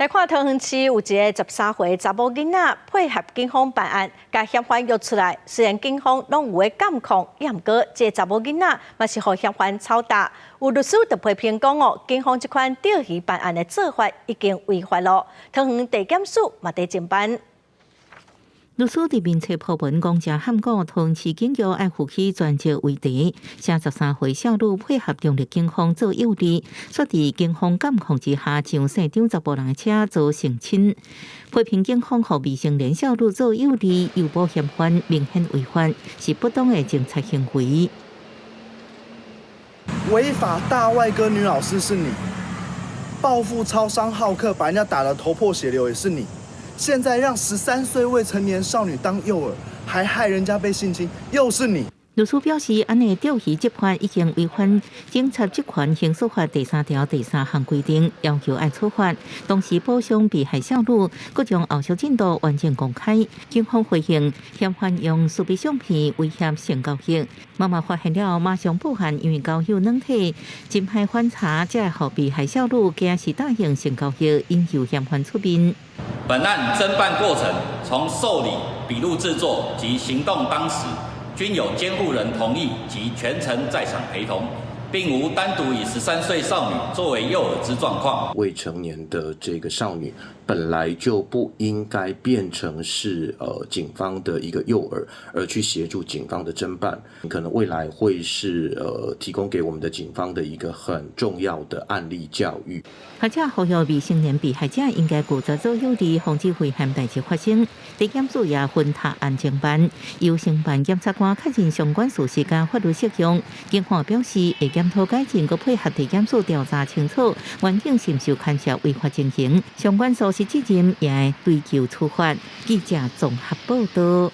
來看桃園市有一个13歲查某囡仔配合警方辦案，共嫌犯約出來。雖然警方攏有咧監控，也毋過這个查某囡仔嘛是予嫌犯操打。有律師就批評講哦，警方這款釣魚辦案的做法已經違法囉。桃園地檢署嘛佇偵辦。律師佇面冊 po 文講，誠罕講，桃園市警局愛負起全責為題，寫13歲少女配合中壢警方做誘餌，煞佇警方監控之下上姓張查埔人的車做性侵，批評警方予未成年少女做誘餌，誘捕嫌犯，明顯違法，是不當的偵查行為。違法大外哥女老師是你，報復超商浩克把人家打得頭破血流也是你。現在讓13歲未成年少女當誘餌，還害人家被性侵，又是你。律師表示，按呢釣魚執法已經違反警察職權行使法第三條第三項規定，要求愛處罰。同時保障被害少女，閣將後續進度完整公開。警方回應，嫌犯用私密相片威脅性交易，媽媽發現了馬上報案，因為交友軟體真歹反查，才會予被害少女驚是答應性交易，引誘嫌犯出面。本案偵辦過程，從受理、筆錄製作及行動當時，均有監護人同意及全程在場陪同，並無單獨以13歲少女作為誘餌之狀況。未成年的這個少女本來就不應該變成是警方的一個誘餌，而去協助警方的偵辦，可能未來會是提供給我們的警方的一個很重要的案例教育。學者呼籲未成年被害者應該拒絕做誘餌，防止危險代誌發生。地檢署也分託案偵辦，由承辦檢察官確認相關事實佮法律適用。警方表示會檢討改進，閣配合地檢署調查清楚，環境是毋是有牽涉違法情形，相關疏失責任也會追究處罰。記者綜合報道。